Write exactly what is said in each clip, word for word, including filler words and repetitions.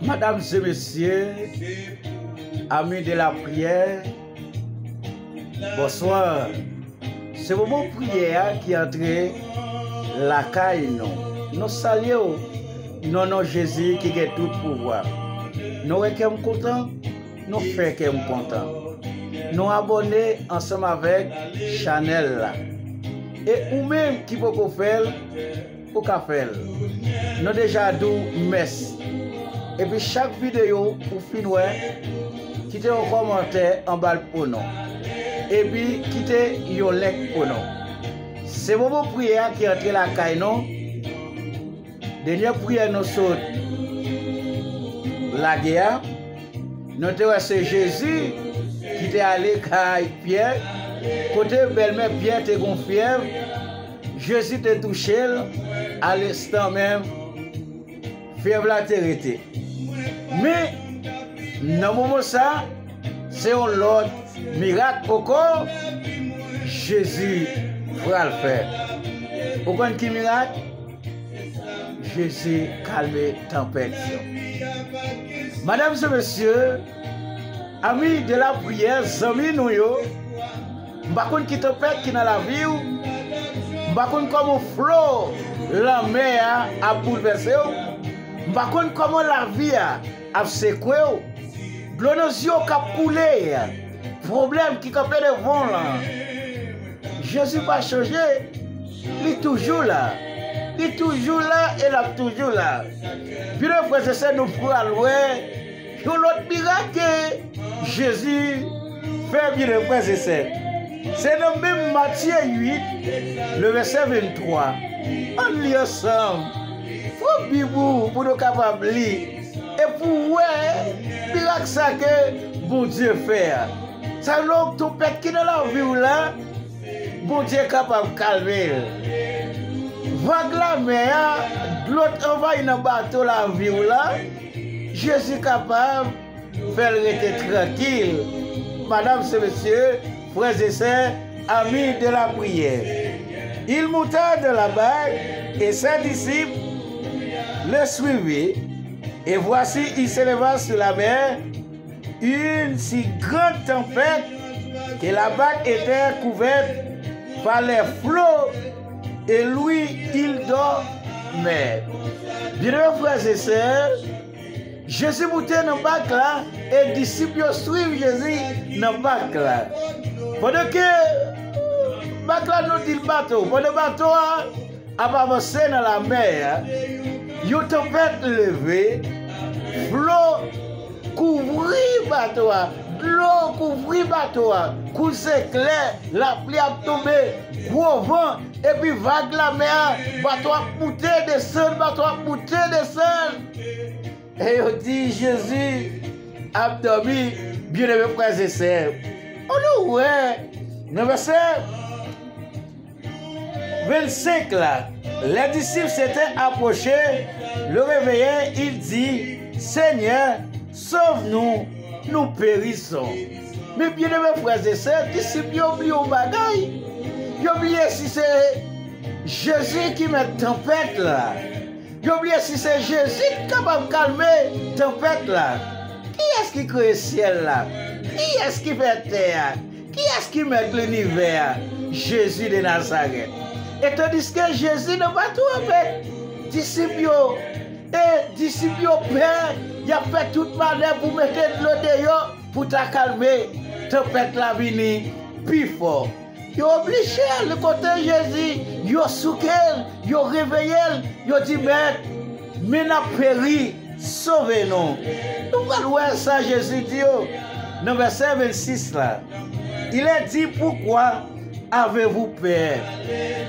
Madam e mesye, ami de la priyè, bonswa. Se moman priyè a ki antre lakay nou. Nou salye w nan non Jezi ki gen tout pouvwa. Nou wè kè m kontan, nou fè kè m kontan. Nou abòne ansanm avèk chanèl la. E ou menm ki poko fè l, ou ka fè l. Nou deja di w mèsi. Epi chak videyo ou fin wè, kite yon kòmantè anba l pou nou. Epi kite yon like pou nou. Se moman priyè a ki antre lakay nou. Dènyè priyè nou sot lage a, nou te wè se Jezi ki te ale kay Pyè, kote bèlmè Pyè te gon fyèv, Jezi te touche l, alenstan menm, fyèv la te rete. Men, nan moman sa, se yon lòt mirak ankò Jezi pral fè. Ou konn ki mirak? Jezi kalme tanpèt yo. Madam e mesye, ami de la priyè, zanmi nou yo, m pa konn ki tanpèt ki nan lavi w, m pa konn kòman flo lanmè a ap boulvèse w, m pa konn kòman lavi a ap sekwe w, dlo nan zye w k ap koule, pwoblèm ki kanpe devan w lan. Jezi pa chanje, li toujou la. Li toujou la e l ap toujou la. Byeneme frè e sè, nou pral wè yon lòt mirak ke Jezi fè, byeneme frè e sè. Se nan menm Matye uit, le vèsè venntwa. Ann li ansanm. Pran Bib ou pou nou kapab li. E pou w wè mirak sa ke Bondye fè a. Sa vle di tanpèt ki nan lavi w la, Bondye kapab kalme l. Vag lanmè a, dlo t anvayi nan bato lavi w la, Jezi kapab fè l rete trankil. Madam e mesye, frè e sè, ami de la priyè. Il monta dans la barque et ses disciples le suivaient. Et voici, il s'éleva sur la mer une si grande tempête que la barque était couverte par les flots et lui, il dormait. Byeneme frè e sè, Jezi moute nan bak la e disip yo swiv Jezi nan bak la. Pandan ke bak la, nou di l bato, pandan bato a ap avanse nan lamè a, yon tanpèt leve, flo kouvri bato a, dlo kouvri bato a, kou zeklè, lapli ap tonbe, gwo van, epi vag lamè a, bato ap moute desann, bato ap moute desann. E yo di Jezi ap dòmi, byeneme frè e sè. Ann nou wè nan vèsè vennsenk la, les disciples s'étaient approchés, le réveillèrent, ils dirent, Seigneur, sauve-nous, nous périssons. Men byeneme frè e sè, disip yo bliye yon bagay. Yo bliye si se Jezi ki mèt tanpèt la. Yo bliye si se Jezi ki kapab kalme tanpèt la. Kiyès ki kreye syèl la? Kiyès ki fè tè a? Kiyès ki mèt linivè a? Jezi de Nazarèt. E tandiske Jezi nan bato a, men disip yo, e disip yo pè, y ap fè tout manèv pou mete dlo deyò pou ta kalme tanpèt la vini pi fò. Yo oblije al kote Jezi, yo souke l, yo reveye l, yo di, Mèt, men n ap peri, sove nou. Nou pral wè sa Jezi di yo nan vèsè vennsis la. Il est dit, Pourquoi avez-vous peur?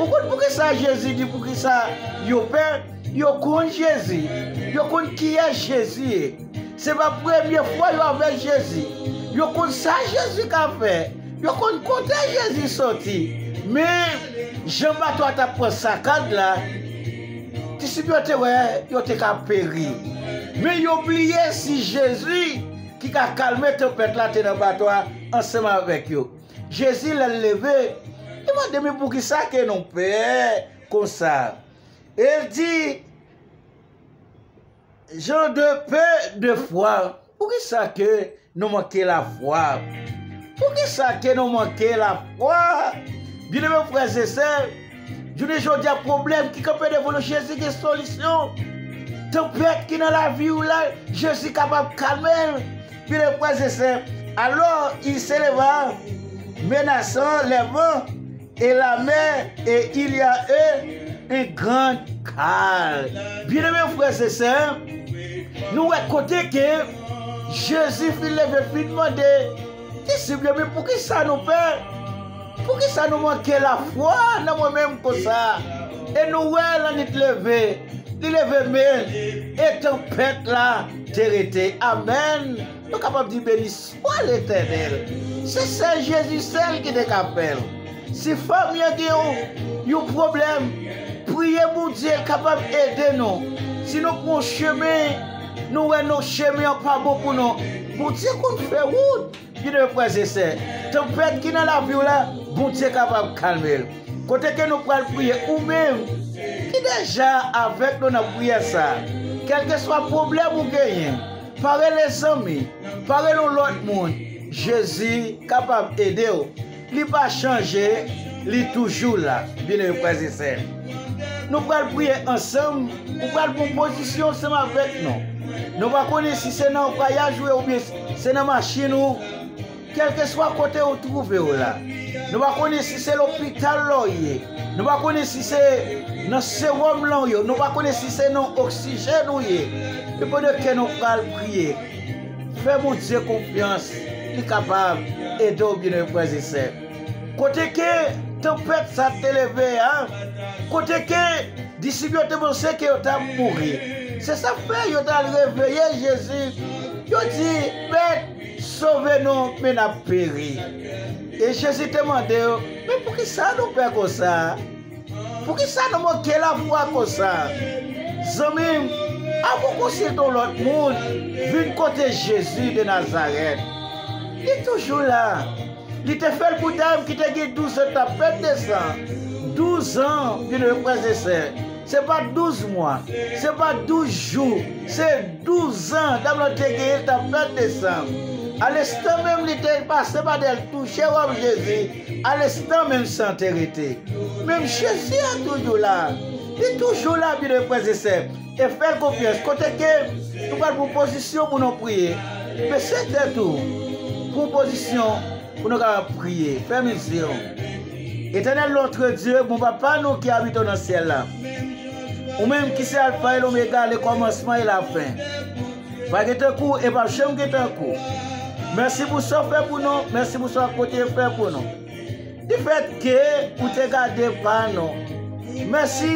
Ou konn poukisa Jezi di poukisa yo pè? Yo konn Jezi. Yo konn kiyès Jezi ye. Se pa premye fwa yo avèk Jezi. Yo konn sa Jezi ka fè. Yo konn kote Jezi soti. Men, jan bato a t ap pran sakad la, disip yo te wè yo te ka peri. Men yo bliye si Jezi ki ka kalme tanpèt la te nan bato a ansanm avèk yo. Jezi, lè l leve, li mande, Men poukisa ke nou pè konsa? E l di, Jan de pe de fwa. Poukisa ke nou manke lafwa? Poukisa ke nou manke lafwa? Byeneme frè e sè, jounen jodi a, pwoblèm ki kanpe devan nou, Jezi gen solisyon. Tanpèt ki nan lavi w la, Jezi kapab kalme l. Byeneme frè e sè, alors il s'éleva, menaçant les vents et la mer, et il y a eu une grande calme. Byeneme frè e sè, nou wè kote ke Jezi fin leve, fin mande disip yo, men poukisa nou pè? Poukisa nou manke lafwa nan mwen menm konsa? E nou wè lannwit leve, li leve men l, e tanpèt la te rete. Amèn. Nou kapab di, beni swa Letènèl. Se sèl Jezi sèl ki te ka fè l. Si fanmi an gen yon, yon pwoblèm, priye Bondye, l kapab ede nou. Si nou pran yon chemen, nou wè non chemen an pa bon pou nou, Bondye konn fè wout. Byeneme frè e sè, tanpèt ki nan lavi w la, Bondye kapab kalme l. Kote ke nou pral priye, ou menm ki deja avèk nou nan priyè sa, kèlkeswa pwoblèm ou genyen, pa rele zanmi, pa rele yon lòt moun, Jezi kapab ede w. Li pa chanje, li toujou la. Byeneme frè e sè, nou pral priye ansanm, ou pral pran pozisyon ansanm avèk nou. Nou pa konnen si se nan vwayaj ou ye oubyen se nan machin ou. Kèlkeswa kote ou twouve w la, nou pa konnen si se lopital la w ye, nou pa konnen si se nan sewòm la w ye, nou pa konnen si se nan oksijèn ou ye. Men pandan ke nou pral priye, fè Bondye konfyans, li kapab ede w, byeneme frè e sè. Kote ke tanpèt sa te leve a, kote ke disip yo te panse ke yo t ap mouri, se sa k fè yo t al reveye Jezi. Yo di, Mèt, sove nou, men n ap peri. E Jezi te mande yo, men poukisa nou pè konsa? Poukisa nou manke lafwa konsa? Zanmi m, avan w konsilte yon lòt moun, vin kote Jezi de Nazarèt. Li toujou la. Li te fè l pou dam ki te gen douz an t ap pèd de san. Douz an, byeneme frè e sè. Se pa douz mwa, se pa douz jou, se douz an dam lan te genyen l t ap pèd de san. Alenstan menm li te pase pa dèyè l touche wòb Jezi, alenstan menm san te rete. Menm Jezi a toujou la. Li toujou la, byeneme frè e sè. E fè l konfyans. Kote ke nou pral pran pozisyon pou nou priye. Bese tèt ou. Pran pozisyon pou nou kapab priye. Fèmen zye w. Etènèl, notre Dieu, bon Papa nou ki abite nan syèl la. Ou menm ki se Alfa e Lomega, le kòmansman e lafen. Pa gen tankou w e p ap janm gen tankou w. Mèsi pou sa w fè pou nou. Mèsi pou sa w ap kontinye fè pou nou. Difèt ke ou te gade pa nou. Mèsi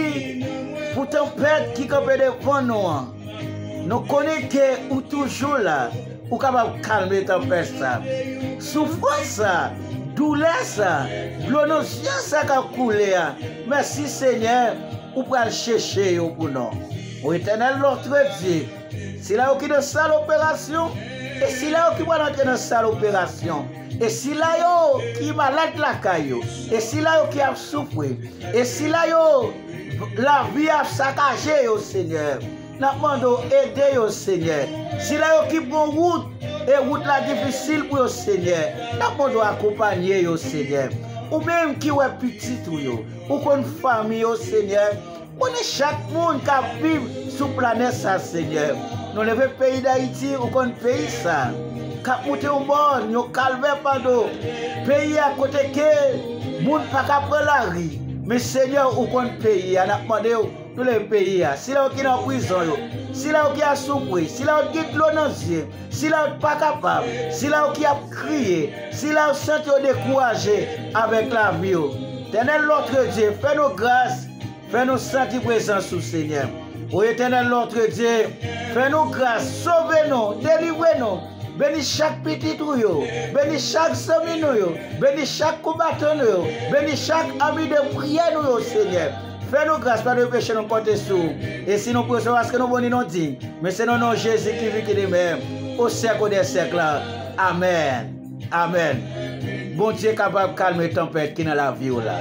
pou tanpèt ki kanpe devan nou an. Nou konnen ke ou toujou la. Ou kapab kalme tanpèt sa. Soufrans sa, doulè sa, dlo nan zye sa k ap koule a. Mèsi Senyè, ou pral chèche yo pou nou. O Etènèl, notre Dieu, sila yo ki nan sal operasyon, e sila yo ki pral antre nan sal operasyon, e sila yo ki malad lakay yo, e sila yo ki ap soufri, e sila yo lavi ap sakaje yo, Senyè, n ap mande w ede yo, Senyè. Sila yo ki pran wout, e wout la difisil pou yo, Senyè, n ap mande w akonpanye yo, Senyè. Ou menm ki wè pitit ou yo, ou konn fanmi yo, Senyè. Konnen chak moun k ap viv sou planèt sa, Senyè. Nou leve peyi Dayiti, ou konn peyi sa k ap moute yon mòn, yon kalvè pa do. Peyi a kote ke moun pa ka pran lari. Men Senyè, ou konn peyi a, n ap mande w, nou leve peyi a. Sila yo ki nan prizon yo, sila yo ki ap soufri, sila yo ki gen dlo nan zye, sila yo pa kapab, sila yo ki ap kriye, sila yo santi yo dekouraje avèk lavi yo. Etènèl, notre Dieu, fè nou gras. Fè nou santi prezans ou, Senyè. O Etènèl, notre Dieu, fè nou gras, sove nou, delivre nou. Beni chak pitit ou yo, beni chak zanmi nou yo, beni chak konbatan nou yo, beni chak ami de priyè nou yo, Senyè. Fè nou gras, padone peche nou, konte sou ou. E si nou priye, se paske nou bon, ni nou diy. Men se nan non Jezi ki viv, ki demè o syèk dè syèk la. Amèn. Amèn. Bondye kapab kalme tanpèt ki nan lavi w la.